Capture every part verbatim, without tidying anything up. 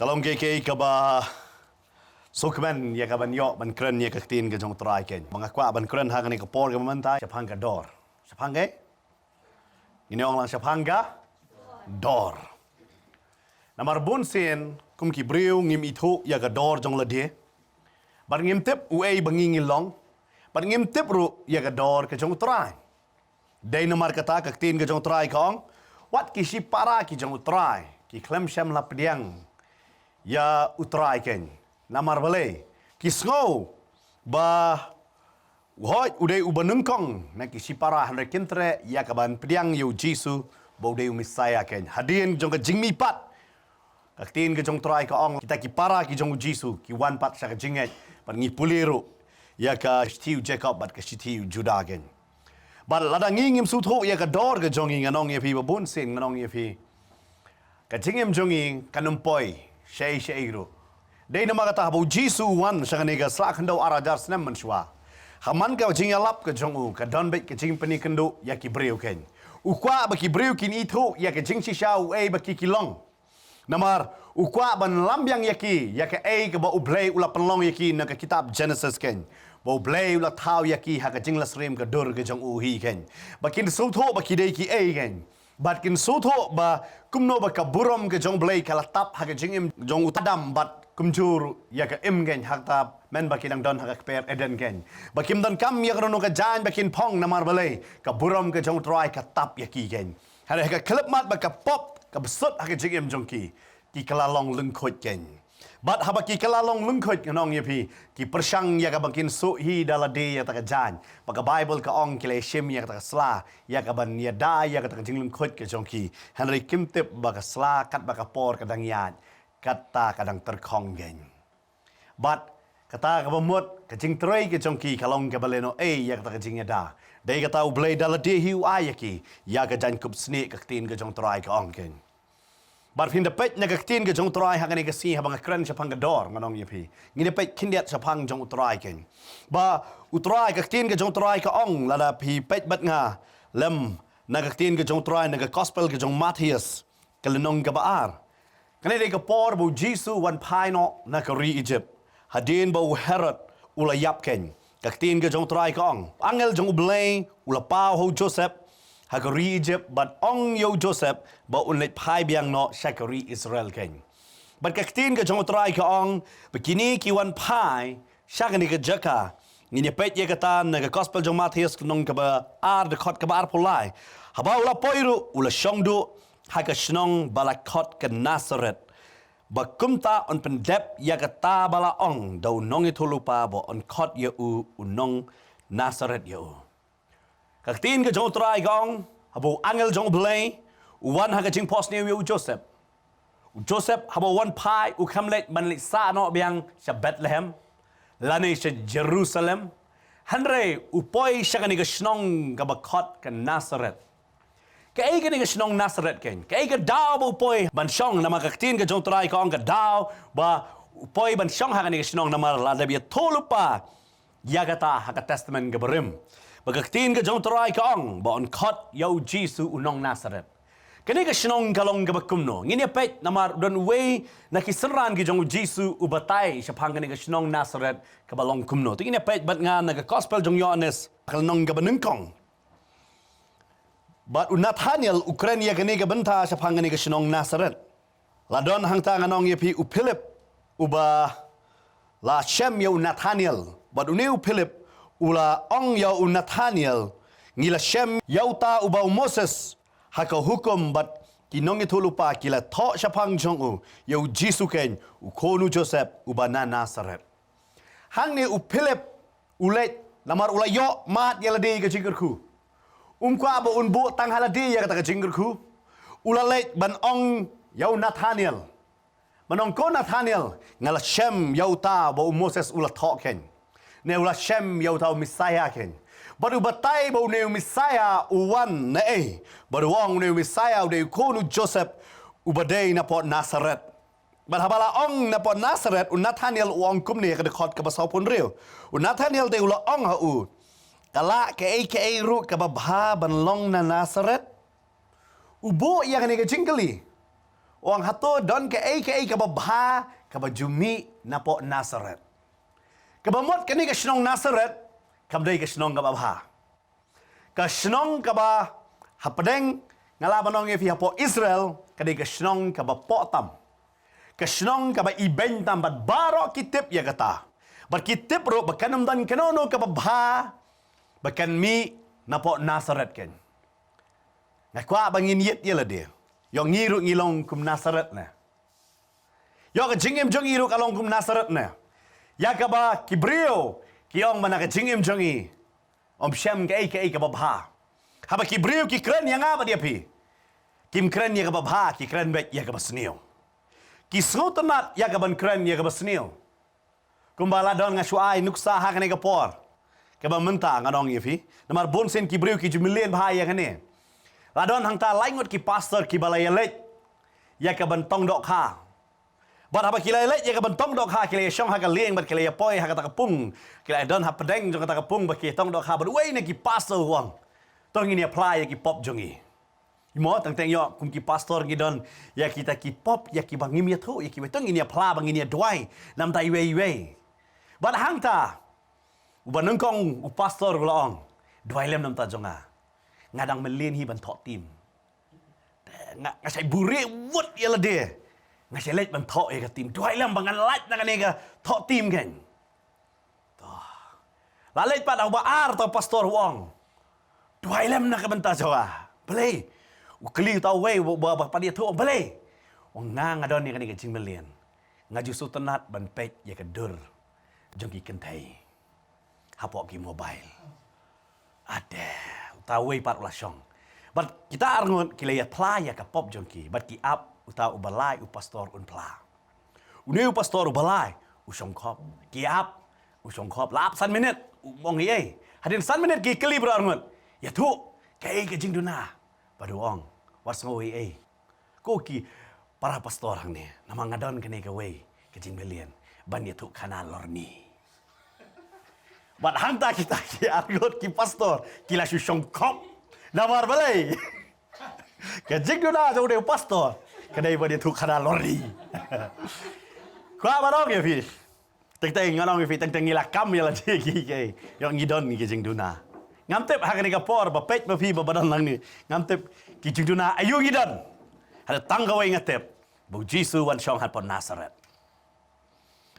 Ka long kei kei kaba sukmen ïa ka ban ïoh ban kren ïa ka ktien ka jong U Trai keiñ. Ba nga kwah ban kren ha kane ka por kaba mynta shaphang ka dor. Shaphang kei? Ngin ong lang shaphang ka dor. Namar bun sien kum ki briew ngim ithuh ïa ka dor jong lade. Bad ngim tip uei ba ngi ngi long. Bad ngim tip ruh ïa ka dor ka jong U Trai. Dei namar kata ka ktien ka jong U Trai ka ong, wat ki shipara ki jong U Trai ki khlem shym la pdiang ïa U Trai keiñ. Namar balei? Ki sngew ba u hoi u dei uba nyngkong na ki shipara, hynrei kin treh ïa ka ban pdiang ïa U Jisu ba u dei u Messiah keiñ. Hadien jong ka jingmihpat, ka ktien ka jong U Trai ka ong, kita ki para ki jong U Jisu ki wan pat sha ka jingngeit. Bad ngi pule ruh ïa ka shithi u Jakob bad ka shithi u Judah keiñ. Bad lada ngi ngim sngewthuh ïa ka dor ka jong ngi, ngan ong ïa phi ba bun sien, ngan ong ïa phi, ka jingim jong ngi kan ym poi shaei shaei ruh. Dei namar kata haba U Jisu u wan sha kane ka sla khyndew ar hajar snem mynshuwa, ha man ka jingïalap ka jong u ka don beit ka jingpyni kynduh ïa ki briew keiñ. U kwah ba ki briew kin ithuh ïa ka jingshisha uei ba ki ki long. Namar u kwah ban lam biang ïa ki ïa kaei kaba U Blei u la pynlong ïa ki na ka kitab Genesis keiñ. Ba U Blei u la thaw ïa ki ha ka jinglehsyriem ka dur ka jong u hi keiñ. Ba kin sngewthuh ba ki dei kiei keiñ. Bad kin sngewthuh ba kumno ba ka burom ka jong U Blei ka la tap ha ka jingim jong u Adam bad kumjuh ïa ka im keiñ ha kata mynba ki dang don ha ka kper Eden keiñ. Ba kim donkam ïa kano kano ka jaiñ ba kin phong namar balei, ka burom ka jong U Trai ka tap ïa ki keiñ. Hynrei ha ka khyllipmat ba ka pop ka bsut ha ka jingim jong ki, ki kylla long lyngkhuid keiñ. Bad haba ki kylla long lyngkhuid, ngan ong ïa phi, ki pyrshang ïa kaba kin suh hi da lade ïa kata ka jaiñ. Ba ka Baibl ka ong ki la shim ïa kata ka sla ïa kaban ïada ïa kata ka jinglyngkhuid ka jong ki. Hynrei kim tip ba ka sla katba ka por ka dang ïaid, kata ka dang tyrkhong keiñ. Bad kata kaba mut ka jingtrei ka jong ki ka long kaba lehnohei ïa kata ka jingïada. Dei kata U Blei da lade hi u ai ïa ki ïa ka jaiñkup snieh, ka ktien ka jong U Trai ka ong keiñ. Bad phin da peit na ka ktien ka jong U Trai ha kane ka sngi haba nga kren shaphang ka dor, ngan ong ïa phi, ngin da peit khyndiat shaphang jong U Trai keiñ. Ba U Trai, ka ktien ka jong U Trai ka ong, lada phi peit bad nga lem na ka ktien ka jong U Trai na ka gospel ka jong Mathaios, ka lynnong kaba ar. Kane dei ka por ba U Jisu u wan phai noh na ka ri Egypt, hadien ba u Herod u la ïap keiñ. Ka ktien ka jong U Trai ka ong, angel jong U Blei u la paw ha u Joseph ha ka ri Egypt bad ong ïa u Joseph ba un leit phai biang noh sha ka ri Israel keiñ. Bad ka ktien ka jong U Trai ka ong ba kine ki wan phai sha kane ka jaka. Ngin ïa peit ïa kata na ka gospel jong Mathaios, ka lynnong kaba ar, dkhot kaba arphew lai. Haba u la poi ruh u la shong duh ha ka shnong ba la khot ka Nasareth. Ba kumta un pyndep ïa kata ba la ong da u nongïathuhlypa ba un khot ïa u, u nong Nasareth ïa u. Ka ktien ka jong U Trai ka ong, haba u angel jong U Blei u wan ha ka jingphohsniew ïa u Joseph. U Joseph haba u wan phai u khlem leit ban leit sah noh biang sha Bethlehem lane sha Jerusalem. Hynrei u poi sha kane ka shnong kaba khot ka Nasareth. Kaei kane ka shnong Nasareth keiñ? Kaei ka daw ba u poi ban shong? Namar ka ktien ka jong U Trai ka ong ka daw ba u poi ban shong ha kane ka shnong namar la dep ïathuhlypa ïa kata ha ka Testament kaba rim. Ba ka ktien ka jong U Trai ka ong ba un khot ïa u Jisu u nong Nasareth. Kane ka shnong ka long kaba kumno? Ngin ïa peit namar don uwei na ki synran ki jong u Jisu u batai shaphang kane ka shnong Nasareth kaba long kumno. Te ngin ïa peit bad nga na ka gospel jong Ïohannes, ka lynnong kaba nyngkong. Bad u Nathaniel u kren ïa kane ka bynta shaphang kane ka shnong Nasareth. La don hangta, ngan ong ïa phi, u Philip uba la shem ïa u Nathaniel. Bad une u Philip u la ong ïa u Nathaniel, ngi la shem ïa uta uba u Moses ha ka hukum bad ki nongïathuhlypa ki la thoh shaphang jong u, ïa u Jisu keiñ, u khun u Joseph uba na Nasareth. Hangne u Philip u leit namar u la ïoh mad ïa lade ïa ka jingkyrkhu. Um kwah ba un buh tang ha lade ïa kata ka jingkyrkhu. U la leit ban ong ïa u Nathaniel. Ban ong, ko Nathaniel, nga la shem ïa uta ba u Moses u la thoh keiñ. Ne u la shem ïa uta u Messiah keiñ. Bad u batai ba une u Messiah u wan naei. Bad u ong une u Messiah u dei u khun u Joseph uba dei na pdeng Nasareth. Bad haba la ong na pdeng Nasareth, u Nathaniel u ong kumne ha ka dkhot kaba sawphew hynriew. U Nathaniel te u la ong ha u, ka lah kaei kaei ruh kaba bha ban long na Nasareth? U buh ïa kane ka jingkylli. U ong, hato don kaei kaei kaba bha kaba ju mih napoh Nasaret? Kaba mut kane ka shnong Nasaret kam dei ka shnong kaba bha. Ka shnong kaba hapdeng, nga lah ban ong ïa phi, hapoh Israel, ka dei ka shnong kaba poh tam. Ka shnong kaba ibeiñ tam, bad baroh ki tip ïa kata. Bad ki tip ruh ba kan ym don kano kano kaba bha ba kan mih napoh Nasaret keiñ. Nga kwah ba ngin ïit ïa lade. Ïoh ngi ruh ngi long kum Nasaret ne. Ïoh ka jingim jong ngi ruh ka long kum Nasaret ne. Ïa kaba ki briew ki ong ba na ka jingim jong ngi ym shem kaei kaei kaba bha. Haba ki briew ki kren ïa nga bad ïa phi, kim kren ïa kaba bha, ki kren beit ïa kaba sniew. Ki sngewtynnat ïa kaban kren ïa kaba sniew. Kumba la don, nga shu ai nuksa ha kane ka por kaba mynta, ngan ong ïa phi. Namar bunsien ki briew ki ju mlien bha ïa kane. La don hangta lai ngut ki pastor kiba la ïaleit ïa kaban tong dohkha. Bad haba ki la ïaleit ïa kaban tong dohkha, ki la ïashong ha ka lieng bad ki la ïapoi ha kata ka pung. Ki la ïadon hapdeng jong kata ka pung bad ki tong dohkha, bad uwei na ki pastor u ong, to ngin ïaphla ïa ki pop jong ngi. Mo, teng teng ïoh kum ki pastor ngi don ïa kita ki pop, ïa kiba ngim ïathuh ïa kiwei. To ngin ïaphla bad ngin ïaduwai namar iwei iwei. Bad hangta uba nyngkong u pastor u la ong, duwai lem namar jong nga. Nga dang mlien hi ban thoh tim. Nga, nga shait buhrieh wut ïa lade. Nga shait leit ban thoh ïa ka tim. Duwai lem ba ngan lait na kane ka thoh tim keiñ. To. La leit pat, uba ar, uta u pastor u ong, duwai lem na ka bynta jong nga. Balei? U kylli uta uwei uba, uba, uba pat ïathuh, balei? U ong, nga, nga don ïa kane ka jingmlien. Nga ju sngewtynnat ban peit ïa ka dur jong ki kynthei hapoh ki mobile. Ade, uta uwei pat u la shong. Bad kita arngut ki la ïaphla ïa ka pop jong ki, bad ki ap uta uba lai u pastor un phla. Une u pastor uba lai u shongkhop. Ki ap, u shongkhop. La ap san minit, u ong ei ei. Hadien san minit ki kylli baroh arngut, ïathuh kaei ka jingduna? Bad u ong, wat sngew ei ei. Ko ki para pastor hangne, namar nga don kane kawei ka jingmlien ban ïathuh khana lorni. Bad hangta kita ki arngut ki pastor ki la shu shongkhop. Namar balei? Ka jingduna jong une u pastor ka dei ban ïathuh khana lorni. Kwah ban ong ïa phi, teng teng ngan ong ïa phi, teng teng ngi la kam ïa lade ki, ki, ïoh ngi don ngi ka jingduna. Ngam tip ha kane ka por ba peit ma phi ba, ba don lang ni, ngam tip ki jingduna aïu ngi don. Hynrei tang kawei nga tip, ba u Jisu u wan shong hapoh Nasaret.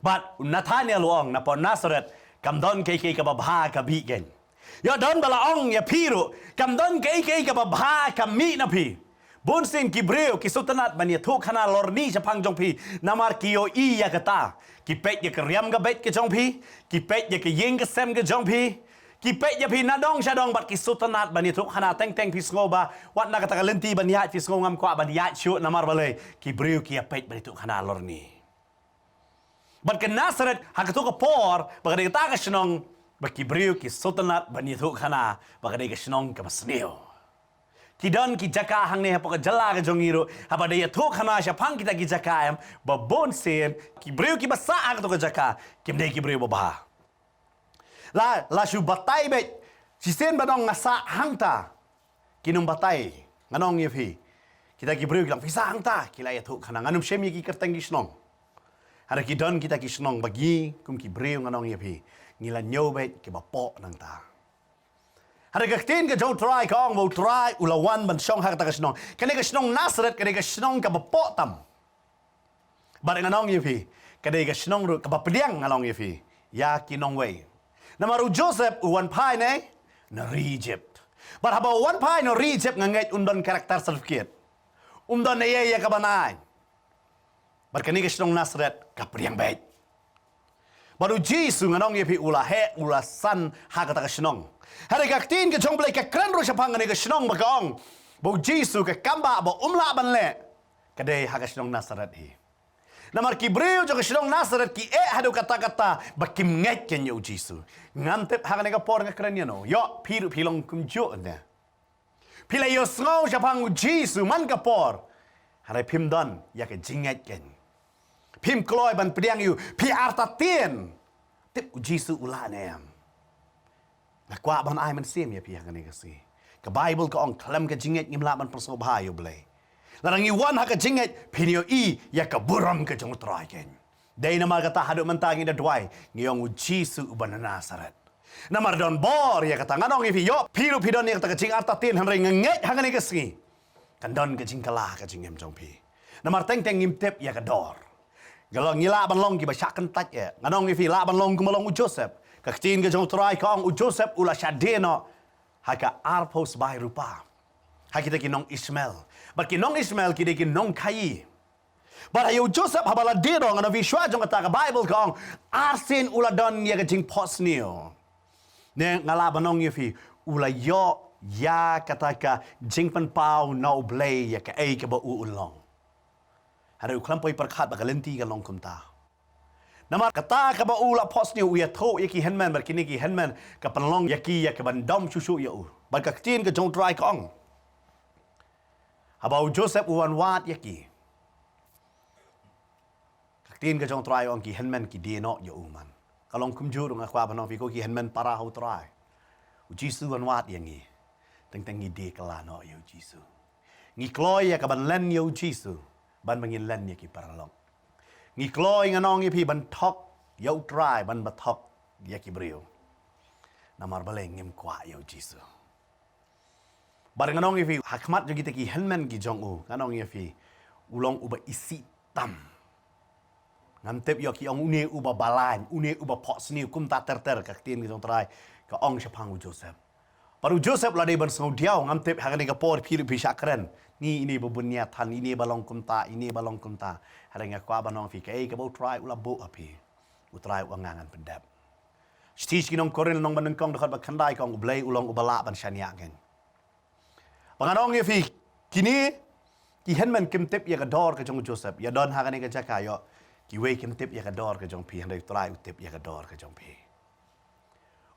Bad u Nathanael u ong, napoh Nasaret kam don kaei kaei kaba bha ka mih keiñ. Ïoh don ba la ong ïa phi ruh, kam don kaei kaei kaba bha ka mih na phi. Bunsien ki briew ki sngewtynnat ban ïathuh khana lorni shaphang jong phi, namar ki ïohi ïa kata. Ki peit ïa ka riam ka beit ka jong phi, ki peit ïa ka ïing ka sem ka jong phi, ki peit ïa phi nadong shadong bad ki sngewtynnat ban ïathuh khana. Teng teng phi sngew ba wat na kata ka lynti ban ïaid phi sngew ngam kwah ban ïaid shuh, namar balei? Ki briew ki ïa peit ban ïathuh khana lorni. Bad ka Nasaret ha kato ka por ba ka dei kata ka shnong ba ki briew ki sngewtynnat ban ïathuh khana, ba ka dei ka shnong kaba sniew. Ki don ki jaka hangne hapoh ka jylla ka jong ngi ruh, haba dei ïathuh khana shaphang kita ki jaka, em, ba bunsien ki briew kiba sah ha kato ka jaka kim dei ki briew ba bha. La, la shu batai beit, shisien ba nong nga sah hangta. Kin ym batai, ngan ong ïa phi. Kita ki briew ki la ong phi sah hangta, ki la ïathuh khana, ngan ym shim ïa ki kyrteng ki shnong. Hynrei ki don kita ki shnong ba ngi kum ki briew, ngan ong ïa phi, ngi la ñiew beit kiba poh nangta. Hynrei ka ktien ka jong u Trai ka ong ba u Trai u la wan ban shong ha kata ka shnong. Kane ka shnong Nasaret ka dei ka shnong kaba poh tam. Bad ngan ong ïa phi, ka dei ka shnong ruh kaba pdiang, ngan ong ïa phi, ïa ki nongwei. Namar u Joseph u wan phai na, na ri Egypt. Bad haba u wan phai na ri Egypt, nga ngeit um don character certificate. Um don ei ei ïa kaban ai. Bad kane ka shnong Nasaret ka pdiang beit. Bad u Jisu, ngan ong ïa phi, u la heh, u la san ha kata ka shnong. Hynrei ka ktien ka jong u Blei ka kren ruh shaphang kane ka shnong ba ka ong ba u Jisu ka kam ba, ba um lah ban leh, ka dei ha ka shnong Nasaret hi. Namar ki briew jong ka shnong Nasaret ki eh haduh katta katta ba kim ngeit keiñ ïa u Jisu. Ngam tip ha kane ka por nga kren ïano. Ïoh phi ruh phi long kumjuh ne. Phi la ïohsngew shaphang u Jisu man ka por, hynrei phim don ïa ka jingngeit keiñ. Phim kloi ban pdiang ïa u, phi artatien. Tip u Jisu u lah ne em. Nga kwah ban ai mynsiem ïa phi ha kane ka sngi. Ka Baibl ka ong khlem ka jingngeit ngim lah ban pynsngewbha ïa u Blei. Lada ngi wan ha ka jingngeit, phin ïohi ïa ka burom ka jong U Trai kein. Dei namar kata haduh mynta ngi da duwai, ngi ong U Jisu uba na Nasaret. Namar don bor ïa kata, ngan ong ïa phi, ïoh phi ruh phi don ïa kata ka jingartatien, hynrei nga ngeit ha kane ka sngi kan don ka jingkylla ha ka jingim jong phi. Namar teng teng ngim tip ïa ka dor. Ka long ngi lah ban long kiba shah kyntait eh. Ngan ong ïa phi lah ban long kumba long u Joseph. Ka ktien ka jong U Trai ka ong u Joseph u la shah die noh ha ka arphew sbai rupa ha kita ki nong Ishmael. Bad ki nong Ishmael ki dei ki nongkhaii. Bad ha ïa u Joseph haba la die noh, ngan ong ïa phi, shuwa jong kata ka Baibl ka ong arsien u la don ïa ka jingphohsniew. Ne nga lah ban ong ïa phi, u la ïoh ïa kata ka jingpynpaw na U Blei ïa kaei kaba u un long. Hynrei u khlem poi pyrkhat ba ka lynti ka long kumta. Namar kata kaba u la phohsniew, u ïathuh ïa ki hynmen, bad kine ki hynmen ka pynlong ïa ki ïa ka ban dom shuh shuh ïa u. Bad ka ktien ka jong U Trai ka ong, haba u Joseph u wan wad ïa ki, ka ktien ka jong U Trai ka ong ki hynmen ki die noh ïa u man. Ka long kumjuh ruh, nga kwah ban ong ïa phi, ko ki hynmen para ha U Trai, U Jisu u wan wad ïa ngi, teng teng ngi die kylla noh ïa U Jisu. Ngi kloi ïa ka ban len ïa U Jisu ban ba ngin len ïa ki paralok. Ngi kloi, ngan ong ïa phi, ban thok ïa U Trai ban ba thok ïa ki briew. Namar balei? Ngim kwah ïa U Jisu. Bad ngan ong ïa phi, ha khmat jong kita ki hynmen ki jong u, ngan ong ïa phi, u long uba isih tam. Ngam tip ïoh ki ong une uba balain, une uba phohsniew, kumta ter ter, ka ktien ka jong U Trai ka ong shaphang u Joseph. Bad u Joseph la dei ban sngewdiaw, ngam tip ha kane ka por phi ruh phi shah kren, ni ine ba bun nia than, ine ba long kumta, ine ba long kumta. Hynrei nga kwah ban ong ïa phi, kaei kaba U Trai u la buh ha phi, U Trai u ong ngan pyndep. Shithi sha ki nong Korinth, nong ba nyngkong, dkhot ba khyndai ka ong, U Blei u long uba lah ban shaniah kein. Ba ngan ong ïa phi, kine ki hynmen kim tip ïa ka dor ka jong u Joseph. Ïa don ha kane ka jaka ïoh kiwei kim tip ïa ka dor ka jong phi, hynrei U Trai u tip ïa ka dor ka jong phi.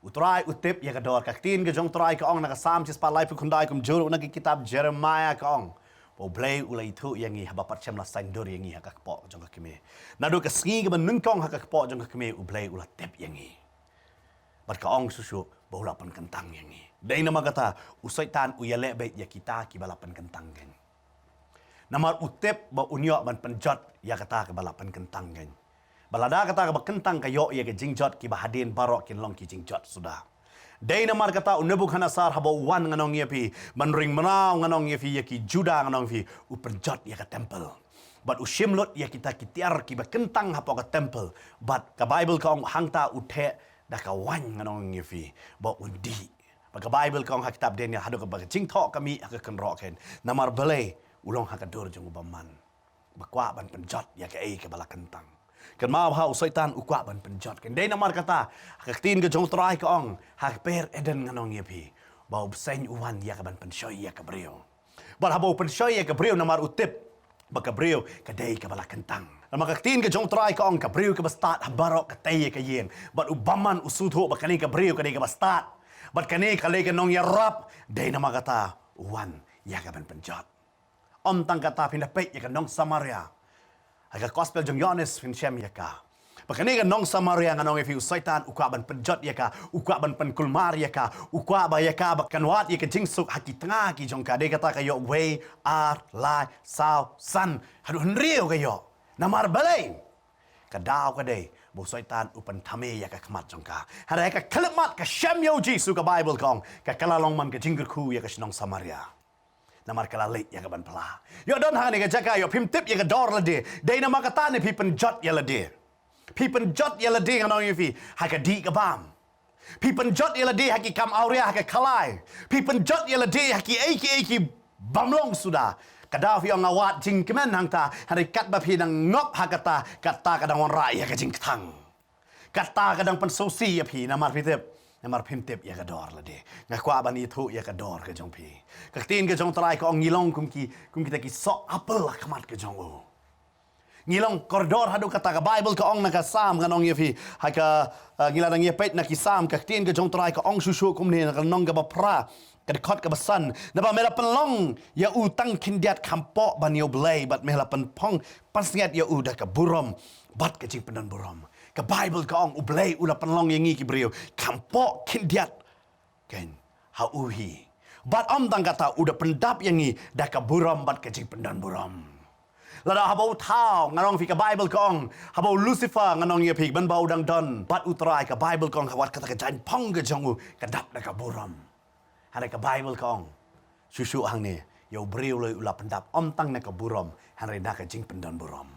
U Trai u tip ïa ka dor. Ka ktien ka jong U Trai ka ong na ka Salm shispah laiphew khyndai, kumjuh ruh na ka kitab Jeremiah ka ong, ba U Blei u la ïathuh ïa ngi haba pat shym la saiñdur ïa ngi ha ka kpoh jong ka kmie. Naduh ka sngi kaba nyngkong ha ka kpoh jong ka kmie, U Blei u la tip ïa ngi. Bad ka ong shuh shuh ba u la pynkyntang ïa ngi. Dei namar kata u Soitan u ïaleh beit ïa kita kiba la pynkyntang kein. Namar u tip ba un ïoh ban pynjot ïa kata kaba la pynkyntang kein. Ba lada kata kaba kyntang ka ïoh ïa ka jingjot, kiba hadien baroh kin long ki jingjot suda. Dei namar kata u Nebukhadnessar haba u wan, ngan ong ïa phi, ban ring mraw, ngan ong ïa phi, ïa ki Juda, ngan ong ïa phi, u pynjot ïa ka temple. Bad u shim lut ïa kita ki tiar kiba kyntang hapoh ka temple. Bad ka Baibl ka ong hangta u theh da ka waiñ, ngan ong ïa phi, ba un dih. Bad ka Baibl ka ong ha kitab Daniel, haduh kaba ka jingthoh ka mih ha ka kynroh kein. Namar balei? U long ha ka dur jong u bymman, ba kwah ban pynjot ïa kaei kaba la kyntang. Kynmaw bha, u Soitan u kwah ban pynjot kein. Dei namar kata ka ktien ka jong U Trai ka ong ha ka per Eden, ngan ong ïa phi, ba u bseiñ u wan ïa ka ban pynshoi ïa ka briew. Bad haba u pynshoi ïa ka briew, namar u tip ba ka briew ka dei kaba la kyntang. Namar ka ktien ka jong U Trai ka ong, ka briew kaba stad ha baroh ka tei ïa ka ïing. Bad u bymman u sngewthuh ba kane ka briew ka dei kaba stad, bad kane ka dei ka nongïarap. Dei namar kata u wan ïa ka ban pynjot. Ym tang kata, phin da peit ïa ka nong Samaria. Ha ka Gospel jong Ïoannis phin shem ïa ka. Ba kane ka nong Samaria, ngan ong ïa phi, u Soitan u kwah ban pynjot ïa ka, u kwah ban pynkulmar ïa ka, u kwah ba ïa ka ba kan wad ïa ka jingsuk ha ki tnga ki jong ka. Dei kata ka ïoh wei, ar, lai, saw, san, haduh hynriew ka ïoh. Namar balei? Ka daw ka dei ba u Soitan u pynthame ïa ka khmat jong ka. Hynrei ka khyllipmat ka shem ïa u Jisu, ka Baibl ka ong, ka kylla long man ka jingkyrkhu ïa ka shnong Samaria. Namar ka la leit ïa ka ban pla. Ïoh don ha kane ka jaka ïoh phim tip ïa ka dor lade. Dei namar kata ne phi pynjot ïa lade. Phi pynjot ïa lade, ngan ong ïa phi, ha ka dih ka bam. Phi pynjot ïa lade ha ki kam awria, ha ka khalai. Phi pynjot ïa lade ha kiei kiei ki bym long suda. Ka daw phi ong nga wad jingkmen hangta, hynrei katba phi dang ngop ha kata, kata ka dang wanrah ïa ka jingkthang. Kata ka dang pynsngewsih ïa phi, namar phi tip, namar phim tip ïa ka dor lade. Nga kwah ban ïathuh ïa ka dor ka jong phi. Ka ktien ka jong U Trai ka ong ngi long kum ki, kum kita ki soh apel ha khmat ka jong u. Ngi long kordor haduh katta. Ka Baibl ka ong na ka Salm, ngan ong ïa phi, ha ka, eh, ngi la dang ïa peit na ki Salm, ka ktien ka jong U Trai ka ong shuh shuh kumne, na ka lynnong kaba phra, ka dkhot kaba san: Naba me la pynlong ïa u tang khyndiat, kham pop ban ïa U Blei, bad me la pynphong pansngiat ïa u da ka burom bad ka jingpyndon burom. Ka Baibl ka ong U Blei u la pynlong ïa ngi ki briew kham pop khyndiat, kan, ha u hi. Bad ym tang kata, u da pyndap ïa ngi da ka burom bad ka jingpyndonburom. Lada haba u thaw, ngan ong ïa phi, ka Baibl ka ong, haba u Lucifer, ngan ong ïa phi, ban ba u dang don bad U Trai, ka Baibl ka ong, wat kata ka jaiñphong ka jong u ka dap da ka burom. Hynrei ka Baibl ka ong, shuh shuh hangne, ïa u briew lei u la pyndap ym tang na ka burom, hynrei na ka jingpyndonburom.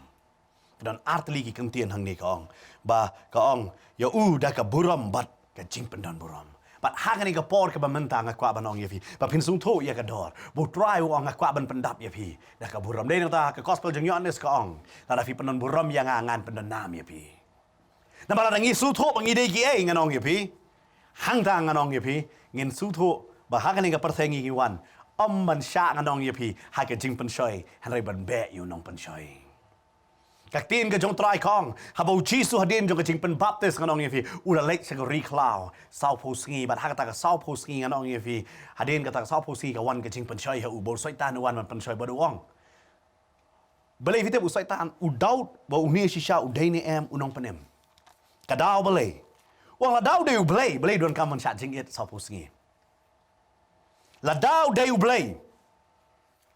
Don artylli ki kyntien hangne ka ong, ba ka ong, ïa u da ka burom bad ka jingpyndonburom. Bad ha kane ka por kaba mynta nga kwah ban ong ïa phi, ba phin sngewthuh ïa ka dor ba U Trai u ong, nga kwah ban pyndap ïa phi da ka burom. Dei na kata ka Gospel jong u Ïoannis ka ong, lada phi pyndonburom ïa nga, ngan pyndonnam ïa phi. Namar lada ngi sngewthuh ba ngi dei kiei, ngan ong ïa phi, hangta ngan ong ïa phi, ngin sngewthuh ba ha kane ka pyrthei ngi, ngi wan ym ban shah, ngan ong ïa phi, ha ka jingpynshoi, hynrei ban beh ïa u nongpynshoi. Ka ktien ka jong U Trai ka ong, haba u Jisu hadien jong ka jingpynbaptis, ngan ong ïa phi, u la leit sha ka ri khlaw sawphew sngi, bad ha kata ka sawphew sngi, ngan ong ïa phi, hadien kata ka sawphew sngi ka wan ka jingpynshoi ha u, ba u Soitan u wan ban pynshoi, bad u ong, balei phi tip, u Soitan u doubt ba une shisha u dei ne em u Nongpynim. Ka daw balei? U ong, lada u dei U Blei, balei u donkam ban shah jingit sawphew sngi? Lada u dei U Blei,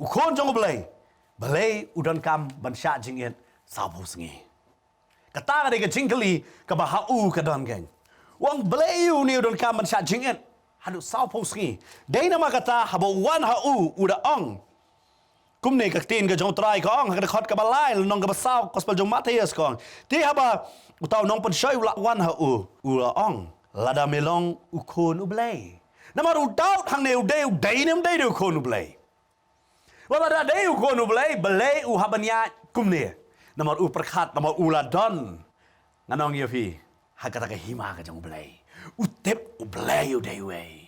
u Khun jong U Blei, balei u donkam ban shah jingit sawphew sngi? Kata ka dei ka jingkylli kaba ha u ka don, keiñ. U ong, balei une u donkam ban shah jingit haduh sawphew sngi? Dei namar kata haba u wan ha u, u da ong kumne, ka ktien ka jong U Trai ka ong ha ka dkhot kaba lai, lynnong kaba saw, Gospel jong u Mathaios ka ong, te haba uta u nongpynshoi u la wan ha u, u la ong, lada me long u Khun U Blei. Namar u doubt hangne, u dei, u dei ne ym dei, dei u Khun U Blei. Wat lada dei u Khun U Blei, balei u hap ban ïaid kumne? Namar u pyrkhat, namar u la don, ngan ong ïa phi, ha kata ka hima ka jong U Blei. U tip U Blei u dei uwei.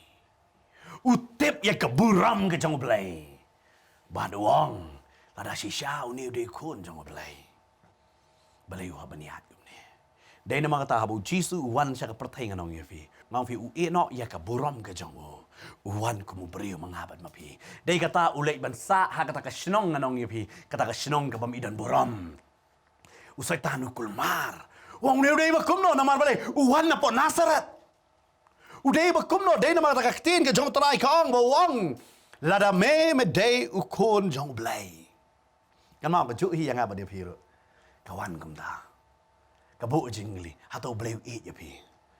U tip ïa ka burom ka jong U Blei. Bad u ong, lada shisha une u dei u Khun jong U Blei, balei u hap ban ïaid kumne? Dei namar kata haba u Jisu u wan sha ka pyrthei, ngan ong ïa phi, ngan ong ïa phi, u ïehnoh ïa ka burom ka jong u. U wan kum u briew ma nga bad ma phi. Dei kata u leit ban sah ha kata ka shnong, ngan ong ïa phi, kata ka shnong ka bym i don burom. U Soitan u kulmar. U ong, une u dei ba kumno, namar balei u wan napoh Nasaret? U dei ba kumno? Dei namar kata ka ktien ka jong U Trai ka ong, ba u ong, lada me, me dei u Khun jong U Blei. Kynmaw, ka juh hi ïa nga bad ïa phi ruh. Ka wan kumta. Ka buh jingkylli, hato U Blei u ïeit ïa phi?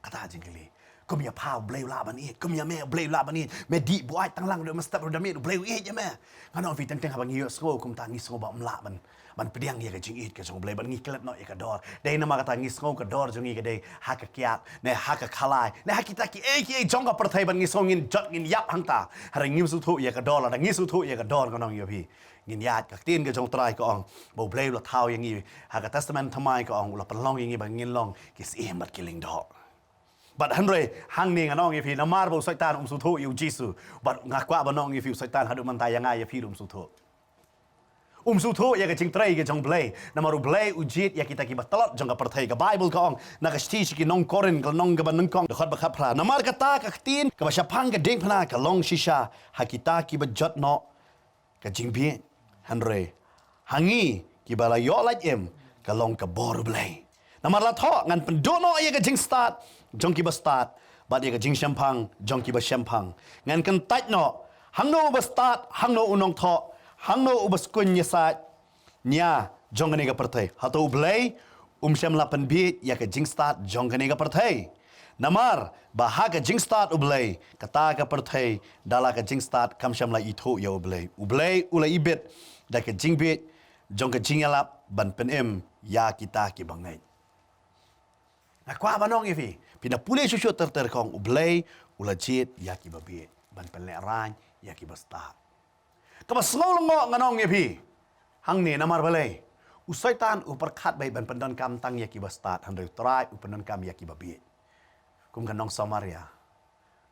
Kata jingkylli. Kum ïa pha U Blei u lah ban ïeit, kum ïa me U Blei u lah ban ïeit. Me dih buaid tang lang ruh, me step ruh da miet, U Blei u ïeit ïa me. Ngan ong ïa phi, teng teng haba ngi ïohsngew kumta, ngi sngew ba ym lah ban, ban pdiang ïa ka jingïeit ka jong U Blei, ban, ngi klet noh ïa ka dor. Dei namar kata ngi sngew ka dor jong ngi ka dei ha ka kiad, ne ha ka khalai, ne ha kita kiei kiei jong ka pyrthei, ban ngi sngew ngin jot, ngin ïap hangta. Hynrei ngim sngewthuh ïa ka dor, lada ngi sngewthuh ïa ka dor, ngan ong ïa phi, ngin ïaid. Ka ktien ka jong U Trai ka ong, ba U Blei u la thaw ïa ngi, ha ka Testament Thymmai ka ong, u la pynlong ïa ngi ba ngin long ki syiem bad ki lyngdoh. Bad hynrei hangne ngan ong ïa phi, namar ba u Soitan um sngewthuh ïa u Jisu. Bad nga kwah ban ong ïa phi, u Soitan haduh mynta ïa nga ïa phi ruh um sngewthuh. Um sngewthuh ïa ka jingtrei ka jong U Blei. Namar U Blei u jied ïa kita kiba tlot jong ka pyrthei. Ka Baibl ka ong, na ka shithi sha ki nong Korinth, ka lynnong kaba nyngkong, dkhot ba khatphra, namar kata ka ktien kaba shaphang ka diengphna ka long shisha ha kita kiba jot noh ka jingbieit, hynrei ha ngi kiba la ïoh lait im, ka long ka bor U Blei. Namar la thoh, ngan pynduh noh ïa ka jingstad jong kiba stad, bad ïa ka jingshemphang jong kiba shemphang. Ngan kyntait noh, hangno uba stad, hangno u nongthoh, hangno uba skun ïasaid nia jong kane ka pyrthei? Hato U Blei um shym la pynbieit ïa ka jingstad jong kane ka pyrthei? Namar ba ha ka jingstad U Blei, kata ka pyrthei da la ka jingstad kam shym la ithuh ïa U Blei. U Blei u la ibit da ka jingbieit jong ka jingïalap ban pynim ïa kita kiba ngeit. Nga kwah ban ong ïa phi, phin da pule shuh shuh ter ter, ka ong U Blei u la jied ïa kiba bieit ban pynlehraiñ ïa kiba stad. Kaba sngew lyngngoh, ngan ong ïa phi hangne, namar balei? U Soitan u pyrkhat beit ban pyndonkam tang ïa kiba stad, hynrei U Trai u pyndonkam ïa kiba bieit. Kum ka nong Samaria,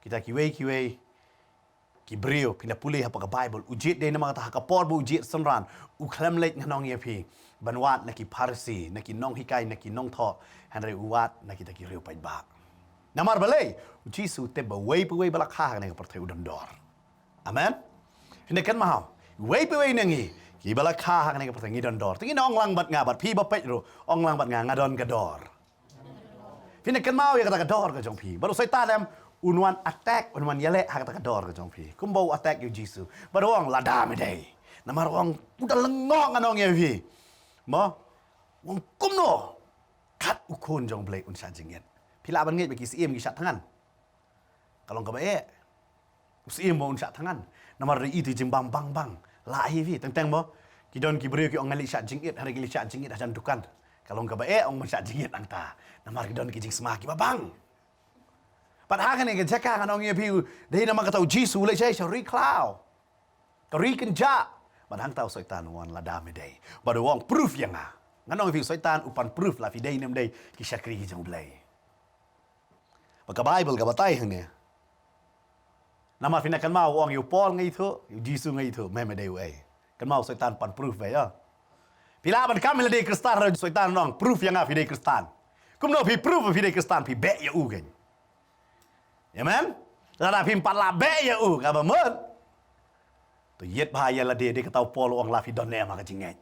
kita kiwei kiwei ki briew, phin da pule hapoh ka Baibl, u jied, dei namar kata ha ka por ba u jied synran, u khlem leit, ngan ong ïa phi, ban wad na ki Pharisi, na ki nonghikai, na ki nongthoh, hynrei u wad na kita ki riew paidbah. Namar balei? U Jisu u tip ba uwei pa uwei ba la kha ha kane ka pyrthei u don dor. Amen. Phin da kynmaw, uwei pa uwei na ngi kiba la kha ha kane ka pyrthei ngi don dor. Te ngin ong lang bad nga, bad phi ba peit ruh, ong lang bad nga, nga don ka dor. Phin da kynmaw ïa kata ka dor ka jong phi. Bad u Soitan em, un wan attack, un wan ïaleh ha kata ka dor ka jong phi. Kumba u attack ïa u Jisu. Bad u ong, lada me dei. Namar u ong, u da lyngngoh ngan ong ïa phi. Mo, u ong kumno kat u Khun jong U Blei un shah jingit. Phi lah ban ngeit ba ki syiem ki shah thngan? Ka long kaba eh. U syiem ba un shah thngan. Namar da i tu jingbam bang bang. Lah hi phi, teng teng mo. Ki don ki briew ki ong ngan leit shah jingit, hynrei ki leit shah jingit hajan dukan. Ka long kaba eh ong ban shah jingit hangta. Namar ki don ki jingsma kiba bang. Bad ha kane ka jaka ngan ong ïa phi, dei namar kata u Jisu u leit sha, sha ri khlaw. Ka ri kynjah. Bad hangta u Soitan u wan, lada me dei. Bad u ong, proof ïa nga. Ngan ong ïa phi, u Soitan u pan proof la phi dei ne em dei ki shakri ki jong U Blei. Ba ka Baibl ka batai hangne. Namar phi na kynmaw u ong ïa u Paul nga ithuh, ïa u Jisu nga ithuh, me me dei uei. Kynmaw u Soitan pan proof ba ïa. Phi lah ban kam ïa lade Khristan, hynrei u Soitan u ong proof ïa nga phi dei Khristan. Kumno phi proof ba phi dei Khristan, phi beh ïa u kein. Amen. Lada phim pat lah beh ïa u, kaba mut. To ïit bha ïa lade, dei kata u Paul u ong la phi don ne em ha ka jingngeit.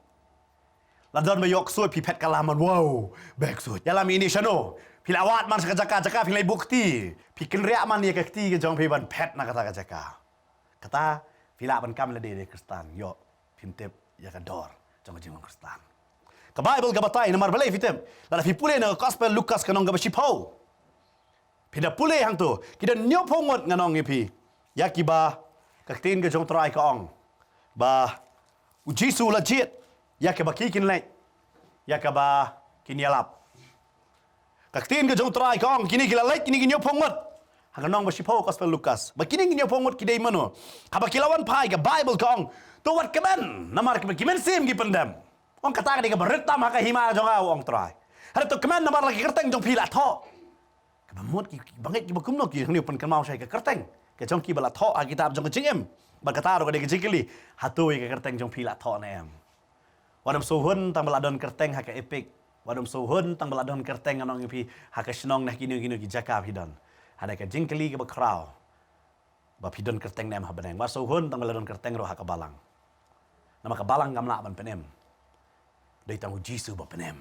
La don ba ïoh ksuid phi phet ka lamon, wow, beh ksuid. Ïalam ine shano. Phi la wad man sha ka jaka jaka phi la buh kti. Phi kynriah man ïa ka kti ka jong phi ban phet na kata ka jaka. Kata phi lah ban kam lade dei Khristan, ïoh phim tip ïa ka dor jong ka jinglong Khristan. Ka Baibl ka batai namar balei phi tip. Lada phi pule na ka Gospel Lukas ka lynnong kaba shiphew. Phi da pule hangto, ki don hynñiewphew ngut ngan ong ïa phi. Ïa kiba ka ktien ka jong U Trai ka ong ba u Jisu u la jied ïa kaba ki kin leit, ïa kaba kin ïalap. Ka ktien ka jong U Trai ka ong kine ki la leit, kine ki hynñiewphew ngut. Ha ka lynnong ba shiphew Gospel Lukas. Ba kine ki hynñiewphew ngut ki dei mano? Haba ki la wan phai ka Baibl ka ong, to wat kmen namar ki mynsiem ki pyndem. Ong kata ka dei kaba rit tam ha ka hima jong nga, ong Trai. Hynrei to kmen namar la ki kyrteng jong phi la thoh. Kaba mut ki, ki bangeit kiba kumno ki, hangne u pynkynmaw shai ka kyrteng ka jong ki ba la thoh ha kitab jong ka jingim. Bad kata ruh ka dei ka jingkylli, hato ïa ka kyrteng jong phi la thoh ne em? Wat ym sngewhun tang ba la don kyrteng ha ka EPIC. Wat ym sngewhun tang ba la don kyrteng, ngan ong ïa phi, ha ka shnong ne ha kino kino ki jaka phi don. Hynrei ka jingkylli kaba khraw, ba phi don kyrteng ne em ha bneng. Wat sngewhun tang ba la don kyrteng ruh ha ka balang. Namar ka balang kam lah ban pynim. Dei tang u Jisu ba pynim.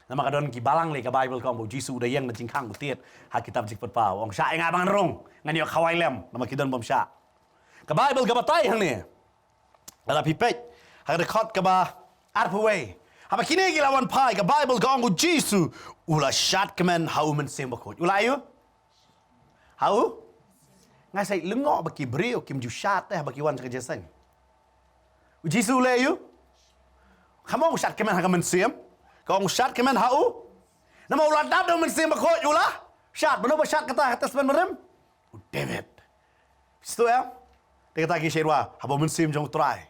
Namar ka don ki balang lei, ka Baibl ka ong ba u Jisu u da ïeng na jingkhang u tied ha kitab Jingpynpaw. U ong shah ïa nga ba ngan rung, ngan ïoh khawai lem. Namar ki don bym shah. Ka Baibl ka batai hangne. Lada phi peit ha ka dkhot kaba arphew wei. Haba kine ki la wan phai, ka Baibl ka ong u Jisu u la shad kmen ha u Mynsiem Bakhuid. U la ïoh? Ha u? Nga sa lyngngoh ba ki briew kim ju shad te haba ki wan sha ka jingïaseng. U Jisu u leh aïu? Kam ong u shad kmen ha ka mynsiem. Ka ong u shad kmen ha u. Namar u la dap da u Mynsiem Bakhuid u la shad. Mano ba shad kata ha ka Testament Barim? U David. Phi sngewthuh em? Te kata ki shyrwa, haba u Mynsiem jong u Trai.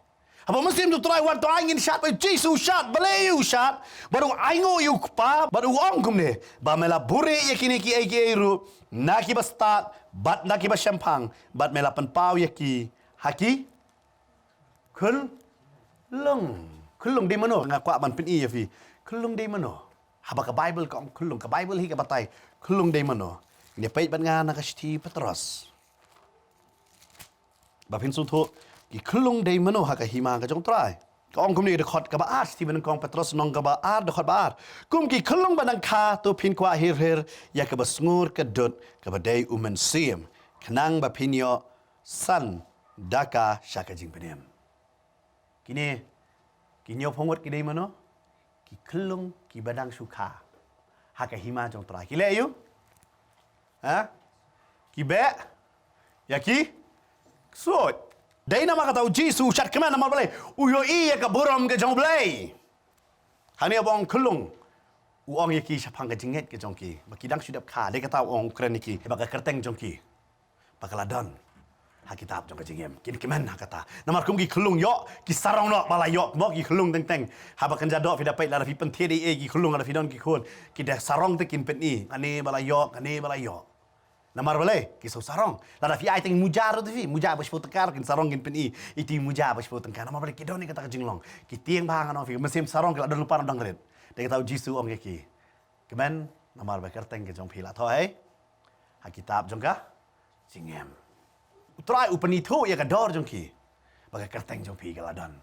Haba u Mynsiem jong u Trai u wan, to ai ngin shad, ba u Jisu u shad, balei u shad, bad u ainguh ïa u Kpa, bad u ong kumne, ba me la buhrieh ïa kine kiei kiei ruh na kiba stad bad na kiba shemphang, bad me la pynpaw ïa ki ha ki khyllung. Khyllung dei mano? Nga kwah ban pyni ïa phi. Khyllung dei mano? Haba ka Baibl ka ong khyllung, ka Baibl hi ka batai khyllung dei mano. Ngin ïa peit bad nga na ka shithi Petros. Ba phin sngewthuh ki khyllung dei mano ha ka hima ka jong u Trai. Ka ong kumne, dkhot kaba ar, shithi ba nyngkong Petros lynnong kaba ar, dkhot ba ar. Kum ki khyllung ba dang kha, to phin kwah hir hir ïa kaba sngur ka dud, kaba dei u Mynsiem, khnang ba phin ïoh san da ka sha ka jingpynim. Kine ki hynñiewphew ngut ki dei mano? Ki khyllung kiba dang shu kha ha ka hima jong u Trai. Ki leh aïu? Ha? Ki beh ïa ki ksuid. Dei namar kata u Jisu u shad kmen, namar balei? U ïohi ïa ka burom ka jong u Blei. Hangne ba ong khyllung, u ong ïa ki shaphang ka jingngeit ka jong ki, ba ki dang shu dep kha. Dei kata u ong, u kren ïa ki ba ka kyrteng jong ki ba ka la don ha kitab jong ka jingim. Kin kmen ha kata. Namar kum ki khyllung ïoh, ki sarong noh ba la ïoh, mo, ki khyllung teng teng. Haba kynja doh phi da peit, lada phi pynthied ei ei, ki khyllung, lada phi don ki khun, ki da sarong te kin pyni, kane ba la ïoh, kane ba la ïoh. Namar balei? Ki shu sarong. Lada phi ai tang muja ruh te phi, muja ba shiphew tyngka ruh kin sarong kin pyni, iti muja ba shiphew tyngka. Namar balei? Ki don ïa kata ka jinglong. Ki tieng bha, ngan ong phi, mynsiem sarong ki la don lypa, don rit. Dei kata u Jisu u ong ïa ki, kmen, namar ba ka kyrteng ka jong phi la thoh ha kitab jong ka jingim. U Trai u pynithuh ïa ka dor jong ki ba ka kyrteng jong phi ka la don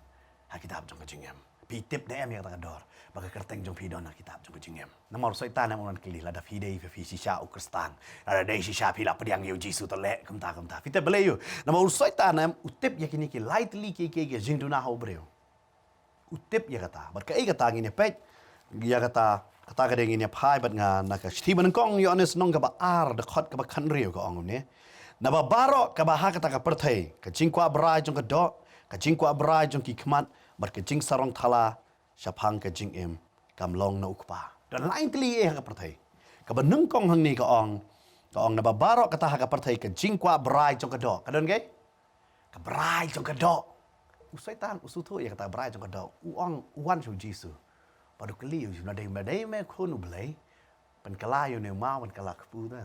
ha kitab jong ka jingim. Phi tip ne em ïa kata ka dor ba ka kyrteng jong phi don ha kitab jong ka jingim? Namar u Soitan em u nang kylli, lada phi dei phi shisha u Khristan, lada dei shisha phi la pdiang ïa u Jisu, to leh kumta kumta. Phi tip balei ïa u? Namar u Soitan em u tip ïa kine ki lai tylli ki, ki, ki jingduna ha u briew. U tip ïa kata. Bad kaei kata ngin ïa peit ïa kata, kata ka dei ngin ïa phai bad nga na ka shithi ba nyngkong Ïoannis lynnong kaba ar, dkhot kaba khathynriew, ka ong kumne: Naba baroh kaba ha kata ka pyrthei, ka jingkwah brai jong ka doh, ka jingkwah brai jong ki khmat, bad ka jingsarong thala shaphang ka jingim, kam long na u Kpa. Don lai tylli eh ha ka pyrthei. Kaba nyngkong hangne ka ong, ka ong naba baroh kata ha ka pyrthei, ka jingkwah brai jong ka doh. Ka don kaei? Ka brai jong ka doh. U Soitan u sngewthuh ïa kata ka brai jong ka doh. U ong, u wan sha u Jisu. Bad u kylli ïa u Jisu, lada dei me, dei me khun u Blei, pynkylla ïa une u maw ban kylla kpu te.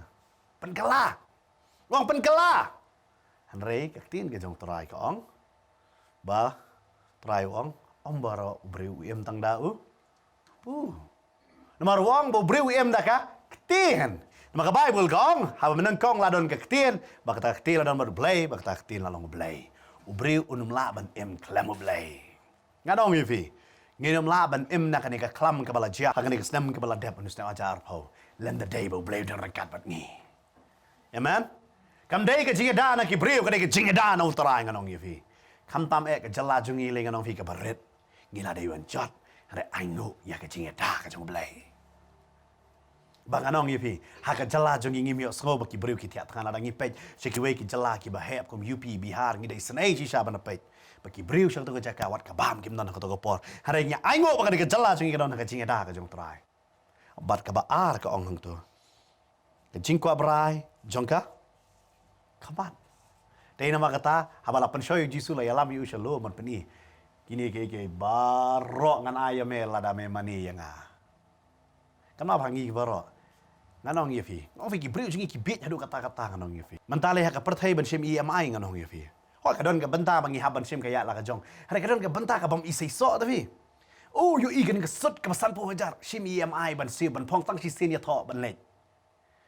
Pynkylla. U ong pynkylla. Hynrei ka ktien ka jong u Trai ka ong ba, u Trai u ong, ym baroh u briew u im tang da u, u Namar u ong ba u briew u im da ka ktien. Namar ka Baibl ka ong, haba mynnyngkong la don ka ktien, ba kata ka ktien la don bad u Blei, ba kata ka ktien la long u Blei. U briew un ym lah ban im khlem u Blei. Ngan ong ïa phi, ngin ym lah ban im na kane ka khlam kaba la jia ha kane ka snem kaba la dep, une u snem hajar arphew, lymda dei ba u Blei u don ryngkat bad ngi. Amen. Kam dei ka jingïada na ki briew, ka dei ka jingïada na u Trai, ngan ong ïa phi. Khamtam eh ka jylla jong ngi lei, ngan ong ïa phi, kaba rit. Ngi la dei ban jot, hynrei ainguh ïa ka jingïada ka jong u Blei. Ba ngan ong ïa phi, ha ka jylla jong ngi ngim ïohsngew ba ki briew ki thiah thngan. Lada ngi peit sha kiwei ki jylla kiba heh kum U P, Bihar, ngi dei isynei shisha ban peit ba ki briew sha kato ka jaka wat ka bam kim don ha kato ka por. Hynrei ngi ainguh ba ka dei ka jylla jong ngi ka don ha ka jingïada ka jong u Trai. Bad kaba ar ka ong hangto, ka jingkwah brai jong ka khmat. Te namar kata, haba la pynshoi u Jisu, la ïalam ïa u sha lum ban pyni, kine kiei kiei baroh ngan ai ïa me lada me mane ïa nga. Kynmaw ba ngi baroh, ngan ong ïa phi, ngan ong ïa phi, ki briew jong ngi ki bieit haduh katta katta, ngan ong ïa phi. Mynta lei ha ka pyrthei ban shim E M I, ngan ong ïa phi. Hooid, ka don ka bynta ba ngi hap ban shim ka ïa la ka jong, hynrei ka don ka bynta ka bym iseisoh te phi. Oh, ïohi kane ka sut kaba sanphew hajar, shim E M I ban siew, ban phong tang shisien ïathoh ban leit.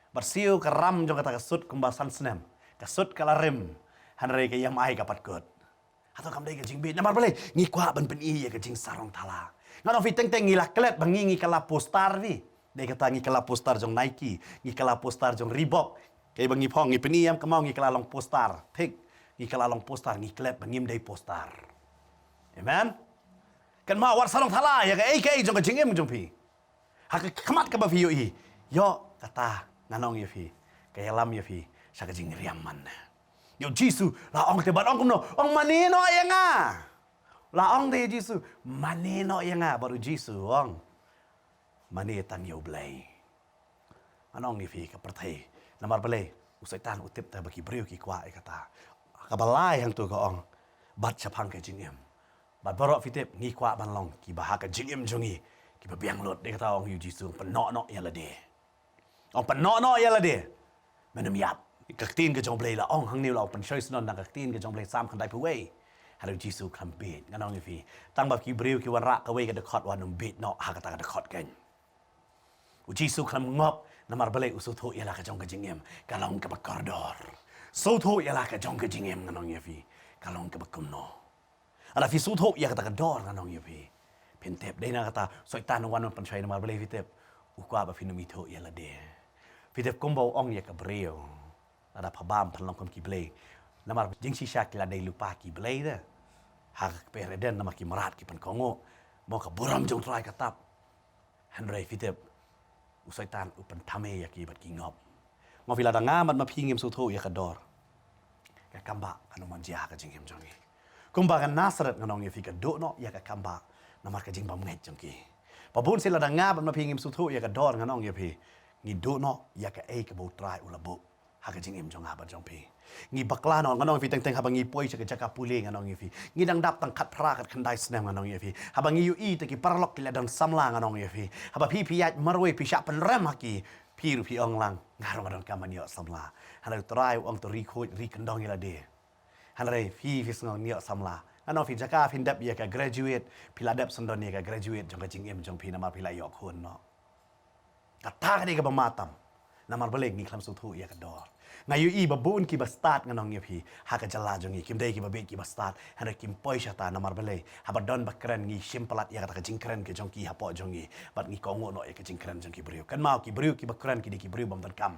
Bad siew ka ram jong kata ka sut kumba san snem. Ka sut ka la rim, hynrei ka E M I ka pat kut. Hato kam dei ka jingbieit? Namar balei? Ngi kwah ban pyni ïa ka jingsarong thala. Ngan ong ïa phi, teng teng ngi la klet ba ngi, ngi kylla poster phi. Dei kata, ngi kylla poster jong Nike, ngi kylla poster jong Reebok. Kaei ba ngi phong, ngi pyni ïa ka maw, ngi kylla long poster. Thik, ngi kylla long poster, ngi klet ba ngim dei poster. Amen. Kynmaw, wat sarong thala ïa kaei kaei jong ka jingim jong phi. Ha ka khmat kaba phi ïohi, ïoh kata, ngan ong ïa phi, ka ïalam ïa phi sha ka jingriam man. Ïa u Jisu la ong te bad ong kumno? Ong, mane noh ïa nga. La ong te ïa u Jisu, mane noh ïa nga, bad u Jisu u ong, mane tang ïa u Blei. Ngan ong ïa phi, ka pyrthei, namar balei? U Soitan u tip te ba ki briew ki kwah ïa kata. Kaba lai hangto ka ong, bat shaphang ka jingim. Bad baroh phi tip, ngi kwah ban long kiba ha ka jingim jong ngi, kiba biang lut. Dei kata ong ïa u Jisu, ong, pynnoh noh ïa lade. Ong, pynnoh noh ïa lade. Men ym ïap. Ka ktien ka jong u Blei la ong hangne, la ong pynshoi shnong na ka ktien ka jong u Blei, Salm khyndaiphew wei. Hynrei u Jisu u khlem bieit. Ngan ong ïa phi, tang ba ki briew ki wanrah kawei ka dkhot, wat nym bieit noh ha kata ka dkhot kein. U Jisu u khlem ngop, namar balei? U sngewthuh ïa la ka jong ka jingim ka long kaba kordor. Sngewthuh ïa la ka jong ka jingim, ngan ong ïa phi, ka long kaba kumno. Lada phi sngewthuh ïa kata ka dor, ngan ong ïa phi, phin tip. Dei na kata u Soitan u wan ban pynshoi, namar balei phi tip? U kwah ba phin ym ithuh ïa lade. Phi tip kumba u ong ïa ka briew, lada pha bam phan long kum ki blei. Namar jingshisha ki la dei lypa ki blei te. Ha ka kper Eden namar ki mrad ki pynkohnguh. Mo, ka burom jong u Trai ka tap. Hynrei phi tip, u Soitan u pynthame ïa ki bad ki ngop. Ngan ong ïa phi, lada nga bad ma phi ngim sngewthuh ïa ka dor, ka kambah kan ym mon jia ha ka jingim jong ngi. Kumba ka Nasaret, ngan ong ïa phi, ka duh noh ïa ka kambah namar ka jingbymngeit jong ki. Ba bun sien lada nga bad ma phi ngim sngewthuh ïa ka dor, ngan ong ïa phi, ngi duh noh ïa kaei kaba u Trai u la buh ha ka jingim jong nga bad jong phi. Ngi bakla noh, ngan ong ïa phi, teng teng haba ngi poi sha ka jaka pule, ngan ong ïa phi, ngi dang dap tang khatphra khatkhyndai snem, ngan ong ïa phi. Haba ngi ïohi te ki paralok ki la don samla, ngan ong ïa phi, haba phi, phi ïaid marwei, phi shah pynrem ha ki, phi ruh phi ong lang, nga ruh nga donkam ban ïoh samla. Hynrei u Trai u ong, to ri khuid ri kyndong ïa lade. Hynrei phi, phi sngew ngin ïoh samla. Ngan ong ïa phi, jaka phin dep ïa ka graduate, phi la dep syndon ïa ka graduate jong ka jingim jong phi namar phi la ïoh khun noh. Kata ka dei kaba ma tam. Namar balei? Ngi khlem sngewthuh ïa ka dor. Nga ïohi ba bun ki bastad ngan ong ïa phi ha ka jylla jong ngi, kim dei ki ba bieit ki bastad, hynrei kim poi shata. Namar balei? Haba don ba kren ngi shim palat ïa kata ka jingkren ka jong ki hapoh jong ngi, bad ngi kohnguh noh ïa ka jingkren jong ki briew. Kynmaw, ki briew ki ba kren ki dei ki briew bym don kam.